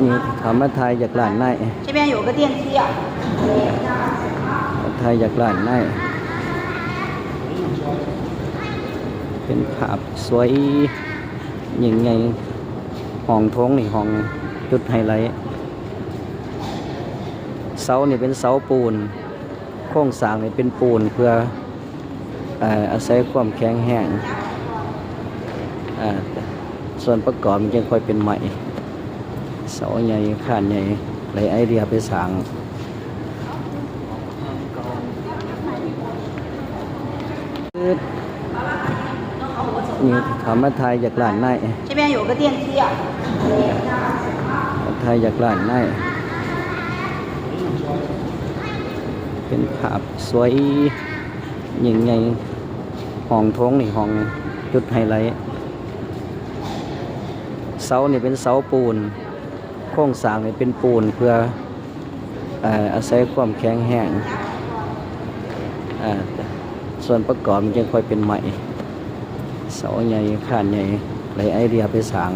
ນີ້ເຂົາມາຖ່າຍຈາກຮ້ານໃນ 这边有个电梯啊。 ມາຖ່າຍຈາກຮ້ານໃນ ເປັນພາບສວຍ ຍິ່ງໃຫຍ່ ຫ້ອງໂຖງນີ້ ຫ້ອງຈຸດໄຮໄລ. ເສົານີ້ເປັນເສົາປູນ ໂຄງສ້າງນີ້ເປັນປູນເພື່ອ ເອີ ອາໄສຄວາມແຂງແຮງ ເອີ ສ່ວນປະກອບມັນຈຶ່ງຄ່ອຍເປັນໄມ້ ເສົາໃຫຍ່ ຄານໃຫຍ່ ໄດ້ໄອເດຍໄປສ້າງ. ນີ້ເຂົາມາຖ່າຍຈາກຮ້ານໃນ 这边有个电梯啊。 ມາຖ່າຍຈາກຮ້ານໃນ ເປັນພາບສວຍ ຍິ່ງໃຫຍ່ ຫ້ອງໂຖງນີ້ ຫ້ອງຈຸດໄຮໄລ. ເສົານີ້ເປັນເສົາປູນ ໂຄງສ້າງນີ້ເປັນປູນເພື່ອ ເອີ ອາໄສຄວາມແຂງແຮງ ເອີ ສ່ວນປະກອບມັນຈຶ່ງຄ່ອຍເປັນໄມ້ ເສົາໃຫຍ່ ຄານໃຫຍ່ ໄດ້ໄອເດຍໄປສ້າງ.